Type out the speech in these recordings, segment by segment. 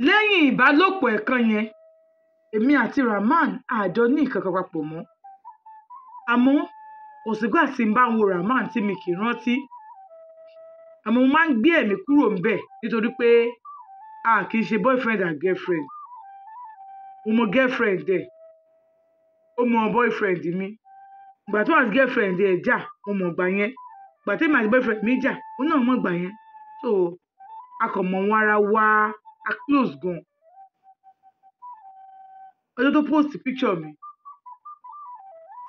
Lẹ́yìn ìbálòpọ̀ ẹ̀kan yẹn, èmi àti Rahman àjọ ní nǹkan kan papọ̀ mọ́. Àmọ́ kò sígbà tí n bá ń wo Rahman tí mi kì í rántí. Àmọ́ mo máa ń gbé ẹ̀mí kúrò ńbẹ̀ nítorí pé a kì í ṣe boyfriend and girlfriend. Mo mọ girlfriend ẹ̀, ó mọ boyfriend mi. Ìgbà tó àti girlfriend ẹ̀ jà, mo mọ̀ ìgbà yẹn. Ìgbà tí èmi àti boyfriend mi jà, òun náà mọ̀ ìgbà yẹn. So a kàn mọ̀ wọn ara wa, a close gan. Ọjọ́ tó post picture mi,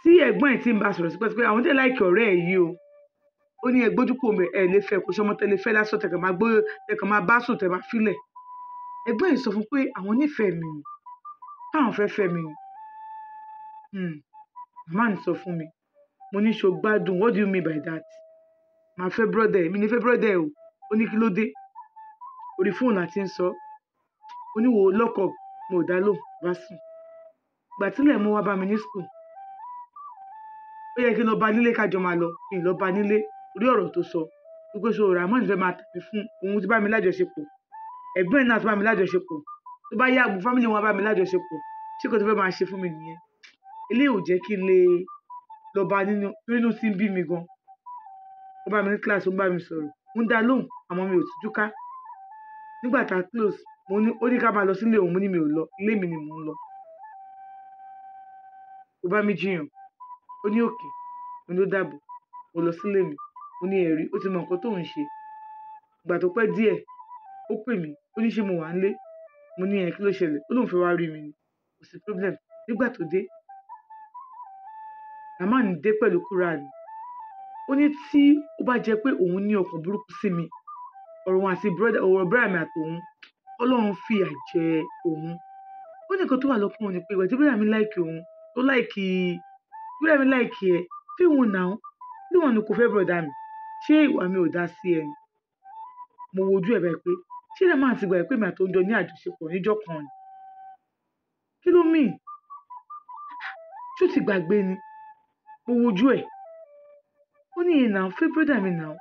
tí ẹ̀gbọ́n ẹ̀ ti ń bá sọ̀rọ̀ sípẹ́sípẹ́, àwọn tẹ̀ like ọ̀rẹ́ ẹ̀ yìí o. Ó ní ẹ gbójú kúrò ńbẹ̀, ẹ lè fẹ́, kò ṣọmọ tẹ lè fẹ́ lásán, tẹ kàn máa gbé, tẹ kàn máa bá sùn, tẹ máa filẹ̀. Ẹ̀gbọ́n ẹ̀ sọ fún pé àwọn nífẹ̀ẹ́ mi ni, káwọn fẹ́ fẹ́ mi ni. Rahman sọ fún mi. Mo ní ṣo gbádùn, what do you mean by that? Màá fẹ́ brother ẹ̀, mi ní fẹ́ brother ẹ̀ o. Ó ní kí ló dé? Orí fóònù àti ń sọ. Ó ní wo lock up, mo ò dá lóhùn, bá sùn. Ìgbà tílẹ̀ mú wá bá mi ní school. Ó yẹ kí n lọ bá nílé ká jọ máa lọ, mi ò lọ bá nílé orí ọ̀rọ̀ tó sọ. Wípé so Rahman fẹ́ máa tà mí fún òun tí bá mi lájọṣepọ̀. Ẹ̀gbọ́n ẹ̀ náà tí bá mi lájọṣepọ̀. Tó bá yá gbogbo family wọn bá mi lájọṣepọ̀. Ṣé kò tó fẹ́ máa ṣe fún mi nìyẹn? Eléyìí ò jẹ́ kí n lè lọ bá nínú, inú tí ń bí mi gan. Ó bá mi ní class, ó ń bá mi sọ̀rọ̀. Mo ń dá lóhùn, àmọ́ mi ò tújú ká. Nígbà tá close, mo ní, ó ní ká máa lọ sílé òun, mo ní mi ò lọ, ilé mi ni mò ń lọ. Ó bá mi jiyàn. Ó ní okay, mo ní ó dàbọ̀. Mo lọ sílé mi. Mo ní ẹ̀rí, ó ti mọ nǹkan tó ń ṣe. Ìgbà tó pẹ́ díẹ̀, ó pè mí, ó ní ṣé mo wà nílé? Mo ní ẹ̀ kí ló ṣẹlẹ̀? Ó lóun fẹ́ wá rí mi ni. Kò sí problem. Nígbà tó dé, Rahman dé pẹ̀lú Quran. Ó ní tí ó bá jẹ́ pé òun ní ọkàn burúkú sí mi, ọ̀rọ̀ òun àti brother, ọ̀rọ̀ brother mi àti òun, Ọlọ́run fìyà jẹ òun. Ó ní nǹkan tó wà lọ́kàn òun ni pé ìgbà tí brother mi like òun, tó like, brother mi like ẹ, feel òun now. Bí wọ́n ní kò fẹ́ brother mi, ṣé ìwà mi ò dá sí ẹ ni? Mo wojú ẹ̀ báyìí pé ṣé Rahman ti gbà pé èmi àti òun jọ ní àjọṣepọ̀ níjọ́ kan ni? Kí ló mean? Ṣé ó ti gbàgbé ni? Mo wojú ẹ̀. Ó ní ìyẹn now, fẹ́ brother mi now.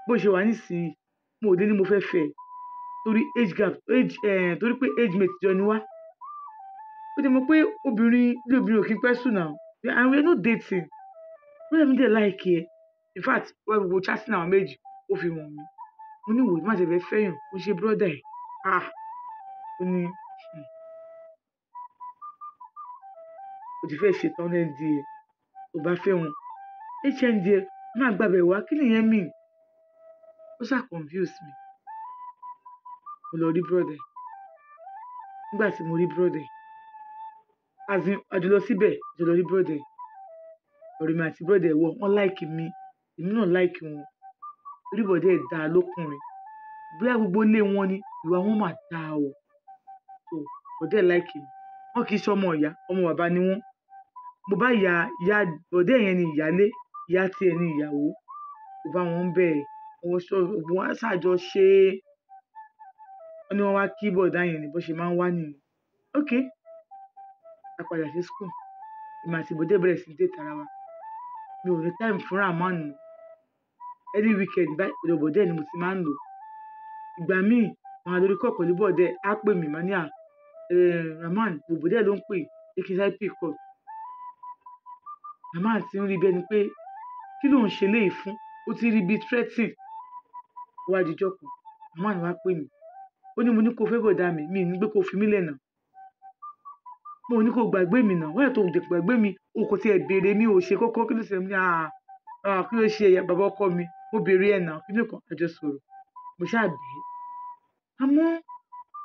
Bó ṣe wà nísìnyí, mo ò dé ní mo fẹ́ fẹ́ ẹ. Torí age gap, age, torí pé age mate jọ ni wá. Ó ti mọ̀ pé obìnrin, ilé obìnrin ò kí ń pẹ́ sùn now. And we are not dating. Brother mi dẹ̀ like ẹ. In fact, wọ́n gbogbo chatting àwọn méjì, ó fi wọ̀n mi. Mo ní wò ó, má ṣe fẹ́ fẹ́yàn, ó ṣe brother ẹ̀. Ah! Ó ní, ó ti fẹ́ ṣe tán ND ẹ̀, tó bá fẹ́ wọn. HND ẹ̀, máa gbàbẹ̀ wá, kí nìyẹn mean? Ó ṣá confuse mi. Mo lọ rí brother. Nígbà tí mo rí brother, as in, a jọ lọ síbẹ̀, a jọ lọ rí brother. Ọ̀rẹ́ mi àti brother wọ̀, wọ́n like mi, èmi náà like wọn. Torí bọ̀dá ẹ̀ dá lókùnrin. Bóyá gbogbo ilé wọn ni, ìwà wọn máa dá o. So, bọ̀dá ẹ̀ like mi. Wọ́n kì í ṣe ọmọ ìyá, ọmọ bàbá ni wọ́n. Mo bá ìyá, ìyá bọ̀dá yẹn ni ìyálé, ìyá tí ẹ ni ìyàwó. Mo bá wọn bẹ̀, wọ́n sọ, wọ́n á ṣàjọ ṣe. Wọ́n ní wọ́n wá kí bọ̀dá yẹn ni bó ṣe máa ń wá nìyẹn. Okay. A padà sí school. Èmi àti bọ̀dá bẹ̀rẹ̀ sí date ara wa. Mi ò ní time fún Rahman mọ́. Every weekend báyìí, ọ̀dọ̀ bọ̀dá ni mo ti máa ń lò. Ìgbà míì, màá lórí call pẹ̀lú bọ̀dá, á pè mí, màá ní à, Rahman, bọ̀dá ló ń pè, jẹ́ kí n sáré pick call. Rahman ti ń rí bí ẹni pé kí ló ń ṣe léyìí fún? Ó ti rí bí threatening. Ó wá di ọjọ́ kan, Rahman wá pè mí. Ó ní mo ní kó fẹ́ bọ̀dá mi, mi ò ní pé kó fi mí lẹ̀ náà. Mo ní kó gbàgbé mi náà. Why tó dé gbàgbé mi? O kò tí ẹ béèrè mi, ò ṣe kókó. Kí ló ṣe mí? Ah, ah, kí ló ṣe ẹ̀yà bàbá ọkọ mi? Mo béèrè ẹ̀ náà. Kí ló kàn? A jọ sọ̀rọ̀. Mo ṣáà bẹ̀ ẹ́. Àmọ́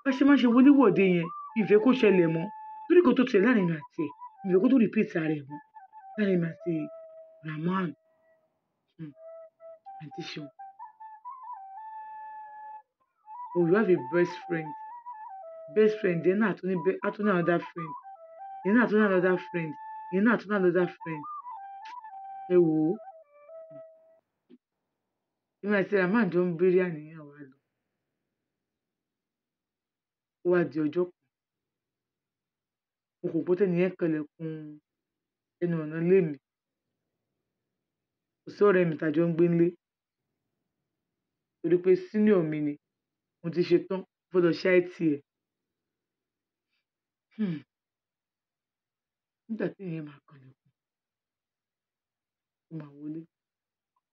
bá ṣe máa ṣe wọléwọ̀de yẹn, mi ò fẹ́ kó ṣẹlẹ̀ mọ́. Torí nǹkan tó ṣẹlẹ̀ láàrin mi àti ẹ̀, mi ò fẹ́ kó tó repeat ara ẹ̀ mọ́. Láàrin mi àti Rahman. Àǹtí Ṣeun. Oh, you have a best friend. Best friend, then náà tún ní á tún ní another friend. Ìyẹn náà tún ní another friend. Ìyẹn náà tún ní another friend. Ẹ wò ó. Èmi àti Rahman jọ ń béèrè àníyàn wa lọ. Ó wá di ọjọ́ kan. Mo kò gbọ́ tẹ́ni yẹn kanlẹ̀kùn ẹnu ọ̀nà ilé mi. Kò sí ọ̀rẹ́ mi tá jọ ń gbé nílé. Torí pé senior mi ni. Mo ti ṣe tán, mo Mo fẹ́ lọ ṣe IT ẹ̀. Hmm. Nígbà tí ìyẹn máa kanlẹ̀kùn, ó máa wọlé.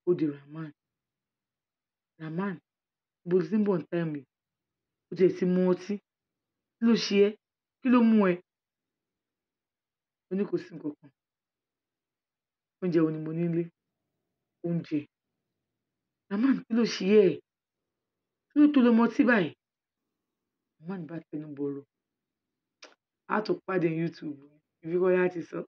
Ó di Rahman. Rahman, ibo lo ti ń bọ̀ ní time yìí? Ó tiẹ̀ ti mu ọtí. Kí ló ṣe ẹ́? Kí ló mú ẹ? Ó ní kò sí nǹkan kan. Oúnjẹ wo ni mo ní nílé? Oúnjẹ. Rahman, kí ló ṣe ẹ́? Kí ló tó lọ mu ọtí báyìí? Rahman bá tẹnu bọ̀rọ̀. A tún pàdé ní YouTube. Ibi kọ́ láti sọ.